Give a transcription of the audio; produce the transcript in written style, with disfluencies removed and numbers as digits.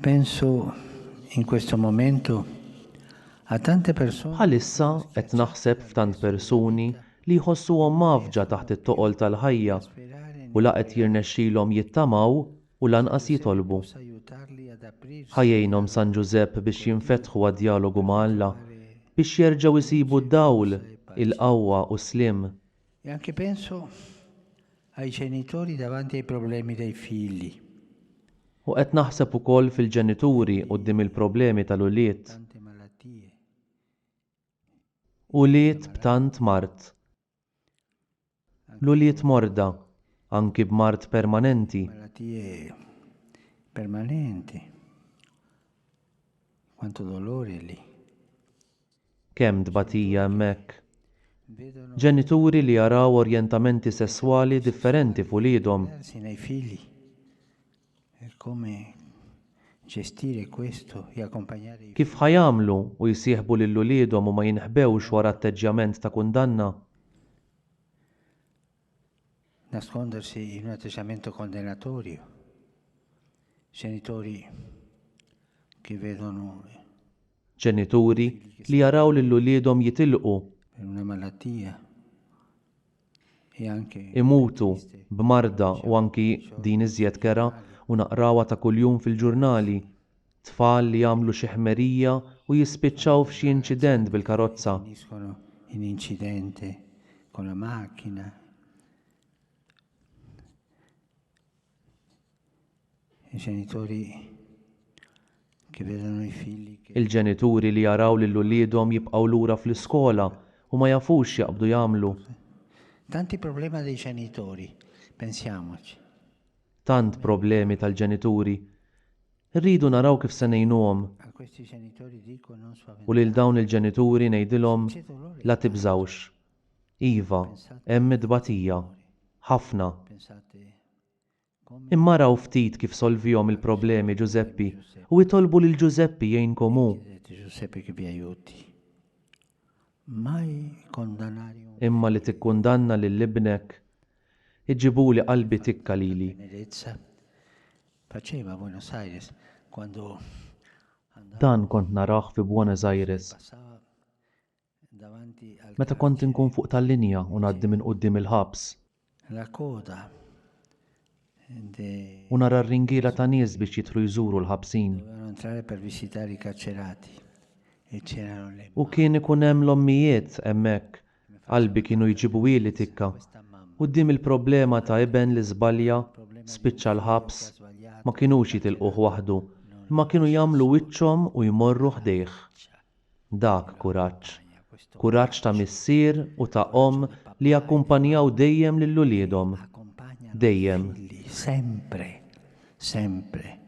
Penso in questo momento a tante persone. Bħalissa qed naħseb f'tant persuni li jħossuhom mgħaffġa taħt it-toqol tal-ħajja u la qed jirnexxilhom jittamaw u lanqas jitolbu. Ħa jgħinhom San Ġużepp biex jinfetħu għad-djalogu ma' Alla, biex jerġgħu jsibu d-dawl, il-qawwa u s-sliem. E anche penso ai genitori davanti ai problemi dei figli. U qed naħseb ukoll fil-ġenituri quddiem il-problemi tal-ulied. Ulied b'tant mard. L-ulied morda, anki b'mard permanenti. Malattie permanenti. Quanto dolore lì. Kemm tbatija hemmhekk. Ġenituri li jaraw orjentamenti sesswali differenti f'uliedhom. Nei figli. E come gestire questo e accompagnare i Kif ħa jagħmlu u jsieħbu lil uliedhom u ma jinħbewx wara atteġġjament ta' kundanna? Nascondersi in un atteggiamento condannatorio. Genitori che vedono Ġenituri li jaraw lil uliedhom jitilqu, per una malattia e anche imutu b'marda u anki din iżjed kerha u naqrawha ta' kuljum fil-ġurnali, tfal li jagħmlu xi ħmerija u jispiċċaw f'xi inċident bil-karozza. finiscono in incidente con la macchina. I genitori che vedono i figli che Il-ġenituri li jaraw lil uliedhom jibqgħu lura fl-iskola u ma jafux x'jaqbdu jagħmlu. Tanti problemi dei genitori, pensiamoci. Tant problemi tal-ġenituri. Irridu naraw kif se ngħinuhom. A questi genitori dico non U lil spaventate. dawn il-ġenituri ngħidilhom C'è dolore la tanto. tibżgħux. Iva, Pensate hemm it-tbatija. Ħafna. Pensate Imma araw ftit kif solvihom il-problemi Ġużeppi u itolbu lil Ġużeppi jgħinkom hu. Imma li tikkundanna lil ibnek, iġġibuli qalbi tikka lili. Dan kont narah fi Buenos Aires. Meta kont inkun fuq tal-linja u ngħaddi minn quddiem il-ħabs. U nara r-ringiela ta' nies biex jidħlu jżuru l-ħabsin. U kien ikun hemm l-ommijiet hemmhekk, qalbi kienu jġibuhieli tikka. Quddiem il-problema ta' iben li żbalja, spiċċa l-ħabs, ma kinux jitilquh waħdu, imma kienu jagħmlu wiċċhom u jmorru ħdejh. Dak kuraġġ. Kuraġġ ta' missier u ta' omm li jakkumpanjaw dejjem lil uliedhom. Dejjem. Sempre, sempre.